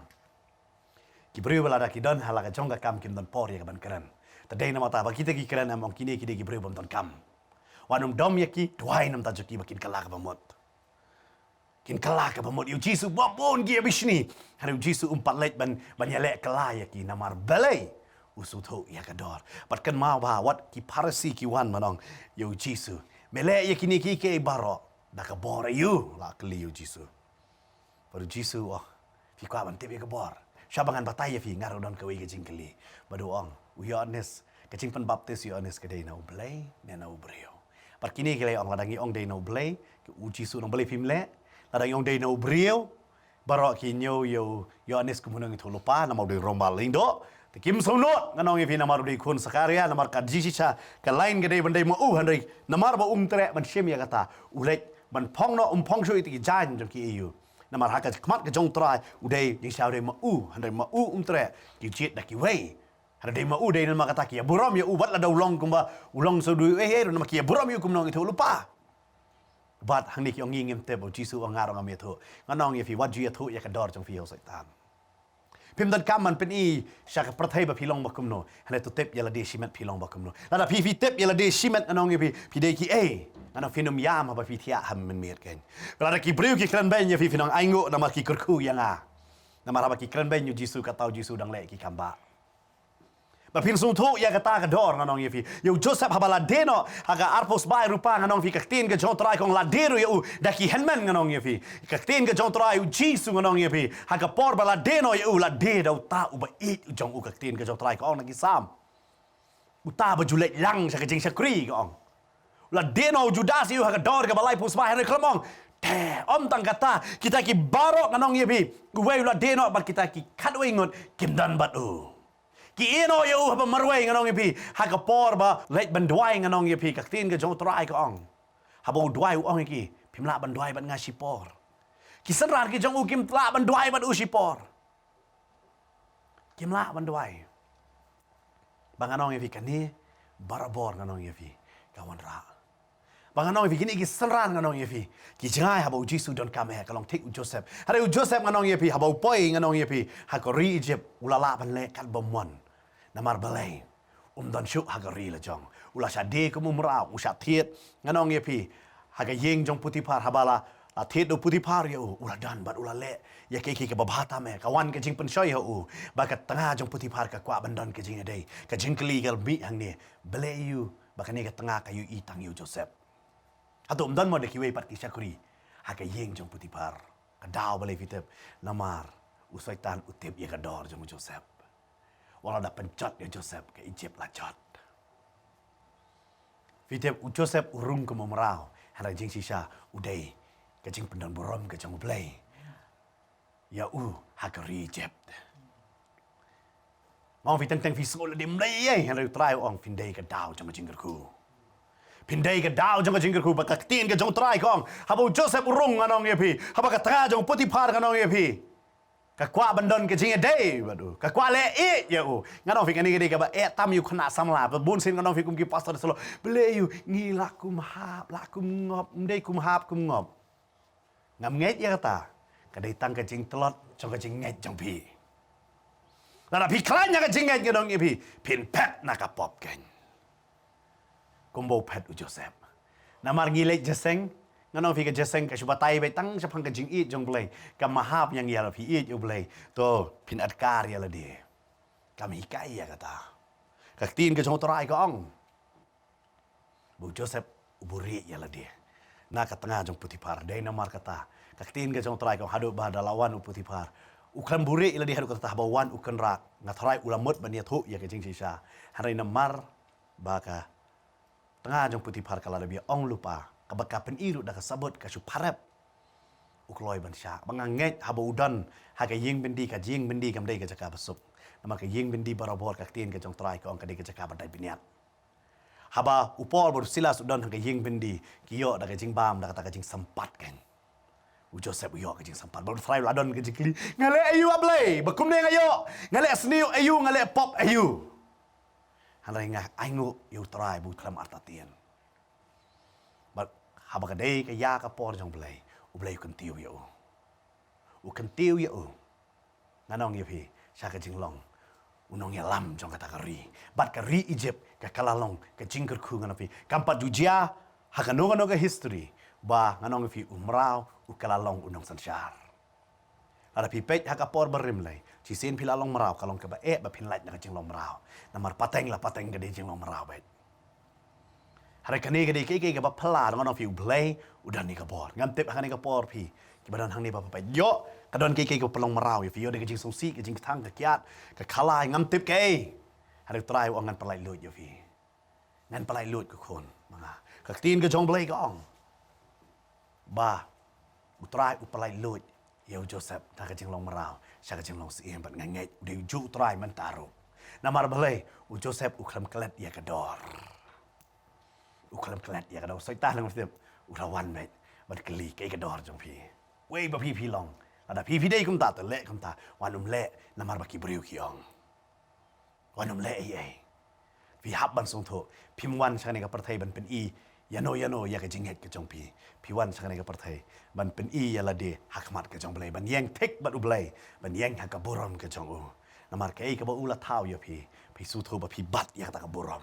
Ki briew ba lada ki don ha la ka jong ka kam kim don por ïa ka ban kren. Te dei namar kata ba kita ki kren, em ong kine ki dei ki briew bym don kam. Wat nym dom ïa ki, duwai namar ta jong ki ba kin kylla kaba mut. Kin kylla kaba mut. Ïa u Jisu ba bun ki ïa bishni, hynrei u Jisu um pat leit ban, ban ïaleh kylla ïa ki. Namar balei? U sngewthuh ïa ka dor. Bad kynmaw ba wat ki Pharisi ki wan ban ong ïa u Jisu, me leh ïa kine kiei kiei baroh da ka bor aïu? La kylli ïa u Jisu. Bad u Jisu u ong, phi kwah ban tip ïa ka bor? Shwa ba ngan batai ïa phi, nga ruh don kawei ka jingkylli. Bad u ong, u Ïoannis, ka jingpynbaptis u Ïoannis ka dei na u Blei ne na u briew? Bad kine ki la ong, lada ngi ong dei na u Blei, u Jisu u ong, balei phim leh? Lada ngi ong dei na u briew, baroh ki ñiew ïa u Ïoannis kum u nongïathuhlypa, namar u dei u rangbah lyngdoh. Te kim sngewnud, ngan ong ïa phi, namar u dei khun Sakaria, namar ka jingshisha ka lain ka dei ban dei ma u, hynrei namar ba um treh ban shim ïa kata, u leit ban phong noh, um phong shuh ïa ki jaiñ jong ki aïu. Namar ha ka khmat ka jong u Trai u dei, jingshisha u dei ma u, hynrei ma u um treh, ki jied da kiwei. Hynrei dei ma u, dei namar kata ki ïa burom ïa u, wat lada u long kumba u long sa u dei uei ei ruh, namar ki ïa burom ïa u kum u nongïathuhlypa. Bad hangne ki ong, ngi ngim tip. U Jisu u ong, nga ruh ngam ïathuh. Ngan ong ïa phi, wat ju ïathuh ïa ka dor jong phi ha u Soitan. Phim donkam ban pyni sha ka pyrthei ba phi long ba kumno, hynrei to tip ïa lade shimet phi long ba kumno. Lada phi, phi tip ïa lade shimet, ngan ong ïa phi, phi dei kiei? Ngan ong, phin ym ïam haba phi thiah ha mynmiet keiñ. Lada ki briew ki kren beiñ ïa phi, phin ong, ainguh, namar ki kyrkhu ïa nga. Namar haba ki kren beiñ ïa u Jisu, kata u Jisu u dang leh ïa ki kam bah. Ba phin sngewthuh ïa kata ka dor, ngan ong ïa phi. Ïa u Joseph haba la die noh ha ka arphew sbai rupa, ngan ong ïa phi, ka ktien ka jong u Trai ka ong la die ruh ïa u da ki hynmen, ngan ong ïa phi. Ka ktien ka jong u Trai, u Jisu, ngan ong ïa phi, ha ka por ba la die noh ïa u, la die da uta uba ïeit jong u. Ka ktien ka jong u Trai ka ong na ki Salm, uta ba ju leit lang sha ka jingshakri, ka ong. La die noh u Judas ïa u ha ka dor kaba laiphew sbai, hynrei khlem ong, te, ym tang kata, kita ki baroh, ngan ong ïa phi, uwei u la die noh bad kita ki khatwei ngut kim don bad u. Ki ïeh noh ïa u haba marwei, ngan ong ïa phi, ha ka por ba leit ban duwai, ngan ong ïa phi, ka ktien ka jong u Trai ka ong, haba u duwai u ong ïa ki, phim lah ban duwai bad nga shipor. Ki synran ki jong u kim lah ban duwai bad u shipor. Kim lah ban duwai. Ba ngan ong ïa phi, kane barabor, ngan ong ïa phi, ka wanrah. Ba ngan ong ïa phi, kine ki synran, ngan ong ïa phi, ki jngai haba u Jisu u donkam eh, ka long thik u Joseph. Hynrei u Joseph, ngan ong ïa phi, haba u poi, ngan ong ïa phi, ha ka ri Egypt, u la lah ban leh kat ba mon. Namar balei? Um don shuh ha ka ri la jong. U la shah die kum u mraw, u shah thied, ngan ong ïa phi, ha ka ïing jong u Potiphar. Haba la, la thied u Potiphar ïa u, u la don bad u la leh ïa kiei kiei kaba bha tam eh. Ka wan ka jingpynshoi ha u ba ka tnga jong u Potiphar ka kwah ban don ka jingïadei. Ka jingkylli ka la mih hangne, balei ïa u ba kane ka tnga ka ïohi tang ïa u Joseph? Hato ym don mo da kiwei pat ki shakri ha ka ïing jong u Potiphar? Ka daw, balei phi tip? Namar u Soitan u tip ïa ka dor jong u Joseph. Wat la da pynjot ïa u Joseph, ka Egypt la jot. Phi tip, u Joseph u rung kum u mraw, hynrei jingshisha u dei ka jingpyndonburom ka jong U Blei ïa u ha ka ri Egypt. Nga ong phi, teng teng phi sngewlade ym dei ei, hynrei u Trai u ong, phin dei ka daw jong ka jingkyrkhu. Phin dei ka daw jong ka jingkyrkhu. Bad ka ktien ka jong u Trai ka ong, haba u Joseph u rung, ngan ong ïa phi, haba ka tnga jong u Potiphar, ngan ong ïa phi, ka kwah ban don ka jingïadei bad u, ka kwah leh ïeit ïa u. Ngan ong phi, kane ka dei kaba eh tam ïa u khynnah samla. Bad bun sien ngan ong phi kum ki pastor salo, balei ïa u, ngi lah kum hap lah kum ngop, ym dei kum hap kum ngop. Ngam ngeit ïa kata. Ka dei tang ka jingtlot jong ka jingngeit jong phi. Lada phi khlaiñ ïa ka jingngeit, ngan ong ïa phi, phin phet na ka pop keiñ. Kumba u phet u Joseph. Namar ngi leit jingïaseng, ngan ong phi, ka jingïaseng ka shu batai beit tang shaphang ka jingïeit jong U Blei. Kam hap ïa ngi, lada phi ïeit ïa U Blei, to phin adkar ïa lade. Kam hikai ïa kata. Ka ktien ka jong u Trai ka ong, ba u Joseph u buhrieh ïa lade na ka tnga jong u Potiphar. Dei namar kata, ka ktien ka jong u Trai ka ong, haduh ba da la wan u Potiphar, u khlem buhrieh ïa lade haduh katta. Haba wan u Kynrad, nga tharai u la mut ban ïathuh ïa ka jingshisha. Hynrei namar ba ka tnga jong u Potiphar ka la dep ïa ong lypa, kaba ka pyni ruh da ka sabut, ka shu pharep, u kloi ban shah. Ba nga ngeit haba u don ha ka ïing byndi, ka ïing byndi kam dei ka jaka ba suk. Namar ka ïing byndi barabor, ka ktien ka jong u Trai ka ong, ka dei ka jaka ba dait bniat. Haba u Paul bad u Silas u don ha ka ïing byndi, ki ïoh da ka jingbam, da kata ka jingsympat keiñ. U Joseph u ïoh ka jingsaphriang. Bad u Trai u la don ka jingkylli. Nga leh aïu, ah Blei? Ba kumne nga ïoh. Nga leh sniew aïu, nga leh pop aïu. Hynrei nga ainguh ïa u Trai ba u khlem artatien. Bad haba ka dei ka ïa ka por jong Blei, u Blei u kyntiew ïa u. U kyntiew ïa u. Ngan ong ïa phi, sha ka jinglong u nongïalam jong kata ka ri. Bad ka ri Egypt, ka ka la long ka jingkyrkhu, ngan ong ïa phi. Kam pat ju jia ha kano kano ka history ba, ngan ong ïa phi, u mraw u ka la long u nongsynshar. Lada phi peit ha ka por barim lei, shisien phi la long mraw, ka long kaba eh ba phin lait na ka jinglong mraw. Namar pateng la pateng ka dei jinglong mraw beit. Hynrei kane ka dei kaei kaei kaba phylla, ngan ong ïa phi, u Blei u don ïa ka bor. Ngam tip ha kane ka por phi kiba don hangne ba phi peit, ïoh ka don kaei kaei kaba pynlong mraw ïa phi, ïoh dei ka jingsngewsih, ka jingkthang, ka kiad, ka khalai, ngam tip kaei. Hynrei u Trai u ong ngan pyllait luid ïa phi. Ngan pyllait luid, ko khun, ma nga. Ka ktien ka jong Blei ka ong ba u Trai u pyllait luid ïa u Joseph na ka jinglong mraw sha ka jinglong syiem, bad nga ngeit u dei u juh u Trai mynta ruh. Namar balei? U Joseph u khlem klet ïa ka dor. U khlem klet ïa ka dor. Soitan nang mesti u la wan beit bad kylli, kaei ka dor jong phi? Wei ba phi phi long. Lada phi phi dei kumta, te leh kumta. Wan ym leh namar ba ki briew ki ong. Wan ym leh ei ei. Phi hap ban sngewthuh. Phim wan sha kane ka pyrthei ban pyni ïano ïano ïa ka jingngeit ka jong phi. Phi wan sha kane ka pyrthei ban pyni ïa lade ha khmat ka jong Blei, ban ïeng thik bad u Blei, ban ïeng ha ka burom ka jong u. Namar kaei kaba u la thaw ïa phi, phi sngewthuh ba phi bat ïa kata ka burom.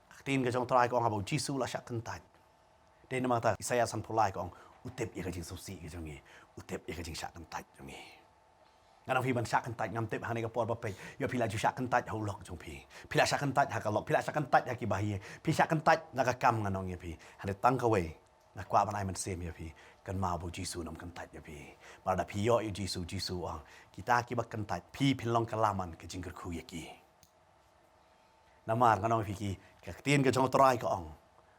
Ka ktien ka jong u Trai ka ong haba u Jisu u la shah kyntait. Dei namar kata Isaiah sanphew lai ka ong, u tip ïa ka jingsngewsih ka jong ngi, u tip ïa ka jingshah kyntait jong ngi. Ngan ong ïa phi, ban shah kyntait, ngam tip ha kane ka por ba peit, ïoh phi la ju shah kyntait ha u lok jong phi. Phi la shah kyntait ha ka lok, phi la shah kyntait ha ki bahaïing, phi shah kyntait na ka kam, ngan ong ïa phi. Hynrei tang kawei nga kwah ban ai mynsiem ïa phi, kynmaw ba u Jisu un ym kyntait ïa phi. Bad lada phi ïoh ïa u Jisu, u Jisu u ong, kita kiba kyntait, phi phin long ka laman ka jingkyrkhu ïa ki. Namar ngan ong ïa phi, ki, ka ktien ka jong u Trai ka ong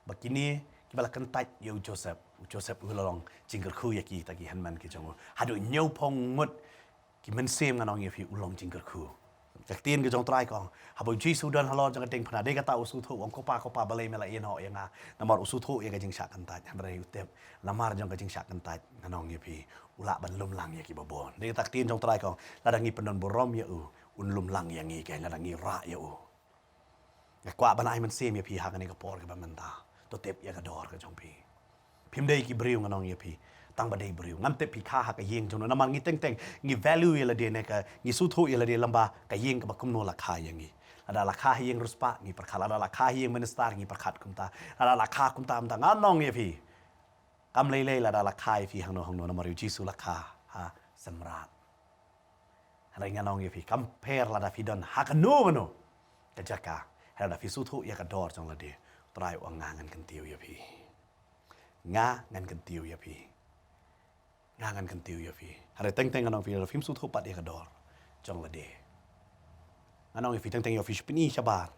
ba kine kiba la kyntait ïa u Joseph, u Joseph u la long jingkyrkhu ïa kita ki hynmen ki jong u. Haduh hynñiewphew ngut ki mynsiem, ngan ong ïa phi, u long jingkyrkhu. Ka ktien ka jong u Trai ka ong, haba u Jisu u don halor jong ka diengphna, dei kata u sngewthuh, u ong, Ko Pa, Ko Pa, balei me la ïehnoh ïa nga? Namar u sngewthuh ïa ka jingshah kyntait. Hynrei u tip, namar jong ka jingshah kyntait, ngan ong ïa phi, u lah ban lum lang ïa kiba bun. Dei kata ka ktien jong u Trai ka ong, lada ngi pyndon burom ïa u, un lum lang ïa ngi, keiñ lada ngi rah ïa u. Nga kwah ban ai mynsiem ïa phi ha kane ka por kaba mynta. To tip ïa ka dor ka jong phi. Phim dei ki briew, ngan ong ïa phi. Tang ba dei briew. Ngam tip phi kha ha ka ïing jong no. Namar ngi teng teng ngi value ïa lade ne ka, ngi sngewthuh ïa lade lyngba ka ïing kaba kumno la kha ïa ngi. Lada la kha ha ïing riewspah, ngi pyrkhat. Lada la kha ha ïing minister, ngi pyrkhat kumta. Lada la kha kumta kumta, ngan ong ïa phi, kam lei lei lada la kha ïa phi hangno hangno, namar ïa u Jisu la kha ha Symrat. Hynrei ngan ong ïa phi, kam pher lada phi don ha kano kano ka jaka, hynrei lada phi sngewthuh ïa ka dor jong lade, u Trai u ong, nga ngan kyntiew ïa phi. Nga ngan kyntiew ïa phi. Nga ngan kyntiew ïa phi. Hynrei teng teng ngan ong ïa phi, lada phim sngewthuh pat ïa ka dor jong lade, ngan ong ïa phi, teng teng ïoh phi shu pyni shabar.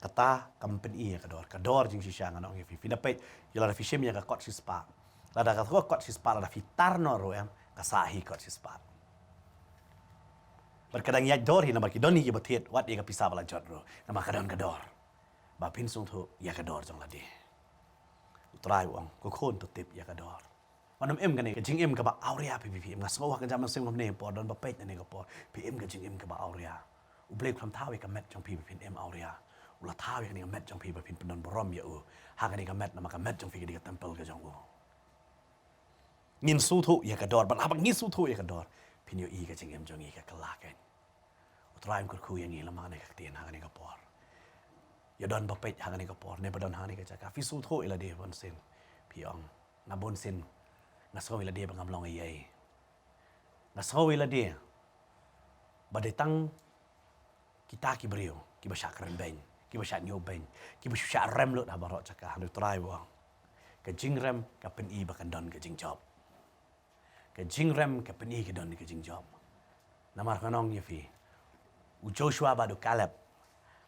Kata kam pyni ïa ka dor. Ka dor jingshisha, ngan ong ïa phi, phi da peit, ïa lada phi shim ïa ka kot shispah. Lada ka kot shispah, lada phi tar noh ruh em, ka sah hi kot shispah. Bad ka dang ïaid dor hi, namar ki don hi kiba thied wat ïa ka pisa ba la jot ruh, namar ka don ka dor. Ba phin sngewthuh ïa ka dor jong lade. U Trai u ong, ko khun, to tip ïa ka dor. Wat nym im kane ka jingim kaba awria, phi phi phi im. Nga sngew ha ka jingmynsiem kumne por, don ba peit na kane ka por, phi im ka jingim kaba awria. U Blei u khlem thaw ïa ka met jong phi ba phin im awria. U la thaw ïa kane ka met jong phi ba phin pyndon burom ïa u ha kane ka met, namar ka met jong phi ka dei ka templ ka jong u. Ngin sngewthuh ïa ka dor, bad haba ngi sngewthuh ïa ka dor, phin ïohi ka jingim jong ngi ka kylla keiñ. U Trai um kyrkhu ïa ngi lem ha kane ka ktien ha kane ka por. Ïa don ba peit ha kane ka por ne ba don ha kane ka jaka, phi sngewthuh ïa lade bunsien, phi ong, nga bunsien nga sngew ïa lade ba ngam long ei ei. Nga sngew ïa lade ba dei tang kita ki briew kiba shah kren beiñ, kiba shah ñiew beiñ, kiba shu shah rem lut ha baroh jaka. Hynrei u Trai u ong, ka jingrem ka pyni ba kan don ka jingjop. Ka jingrem ka pyni ka don ka jingjop. Namar ngan ong ïa phi, u Joshua bad u Caleb,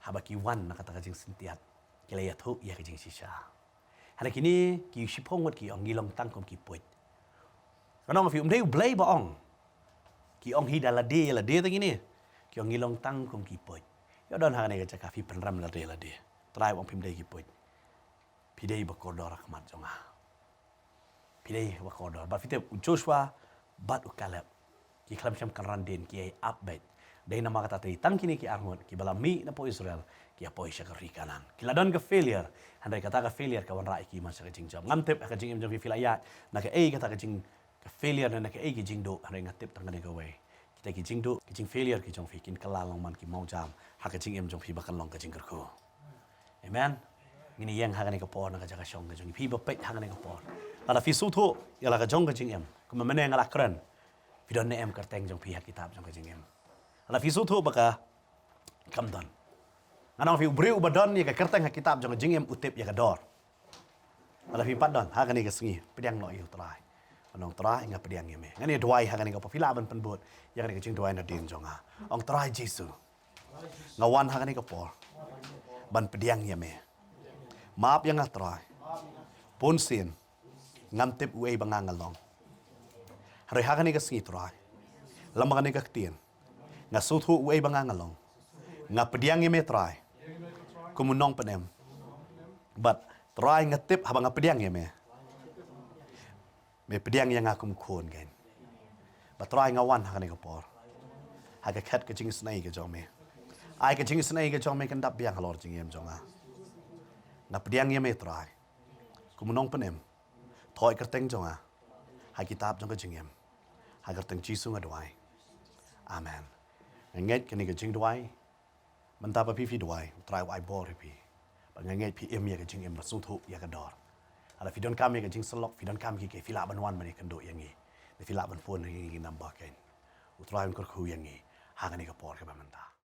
haba ki wan na kata ka jingsyntiat, ki la ïathuh ïa ka jingshisha. Hynrei kine ki shiphew ngut ki ong, ngi long tang kum ki puit. Ngan ong ïa phi, um dei U Blei ba ong. Ki ong hi da lade ïa lade, tang kine ki ong, ngi long tang kum ki puit. Ïoh don ha kane ka jaka phi pynrem lade ïa lade. Trai u ong, phim dei ki puit. Phi dei ba kordor ha khmat jong nga. Phi dei ba kordor. Bad phi tip u Joshua bad u Kaleb ki khlem shym kynran dien, ki ïai ap beit. Dei namar kata te tang kine ki arngut kiba la mih na pdeng Israel ki ïa poi sha ka ri Kanaan. Ki la don ka failure, hynrei kata ka failure ka wanrah ïa ki man sha ka jingjop. Ngam tip ha ka jingim jong phi phi la ïaid na kaei kata ka jing ka failure ne na kaei ki jingduh, hynrei nga tip tang kane kawei. Kita ki jingduh, ki jing failure ki jong phi kin kylla long man ki mawjam ha ka jingim jong phi ba kan long ka jingkyrkhu. Amen. Ngin ïeng ha kane ka por na ka jaka shong ka jong phi ba peit ha kane ka por. Lada phi sngewthuh ïa la ka jong ka jingim, kumba mynne nga la kren, phi don ne em kyrteng jong phi ha kitab jong ka jingim? Lada phi sngewthuh ba ka kam don, nga ong phi, u briew uba don ïa ka kyrteng ha kitab jong ka jingim u tip ïa ka dor. Lada phi pat don ha kane ka sngi, pdiang noh ïa u Trai. Ong, Trai, nga pdiang ïa me. Ngan ïa duwai ha kane ka por, phi lah ban pynbud ïa kane ka jingduwai nadien jong nga. Ong, Trai Jisu, nga wan ha kane ka por ban pdiang ïa me. Map ïa nga Trai. Bun sien ngam tip uei ba nga nga long. Hynrei ha kane ka sngi Trai, lem bad kane ka ktien, nga sngewthuh uei ba nga nga long. Nga pdiang ïa me Trai kum u nongpynim. Bad Trai, nga tip haba nga pdiang ïa me, me pdiang ïa nga kum u khun kein. Bad Trai, nga wan ha kane ka por ha ka khet ka jingisynei ka jong me. Ai ka jingisynei ka jong me kan dap biang halor jingim jong nga. Nga pdiang ïa me Trai kum u nongpynim. Thoh ïa ka kyrteng jong nga ha kitab jong ka jingim. Ha ka kyrteng Jisu nga duwai. Amen. Nga ngeit kane ka jingduwai, mynta ba phi phi duwai, u Trai u ai bor ïa phi. Bad nga ngeit phi im ïa ka jingim ba sngewthuh ïa ka dor. Lada phi donkam ïa ka jingsyllok, phi donkam ki, ki, phi lah ban wan ban ïakynduh ïa ngi. Ne phi lah ban phone ïa ngi, ngi number kein. U Trai un kyrkhu ïa ngi ha kane ka por kaba mynta.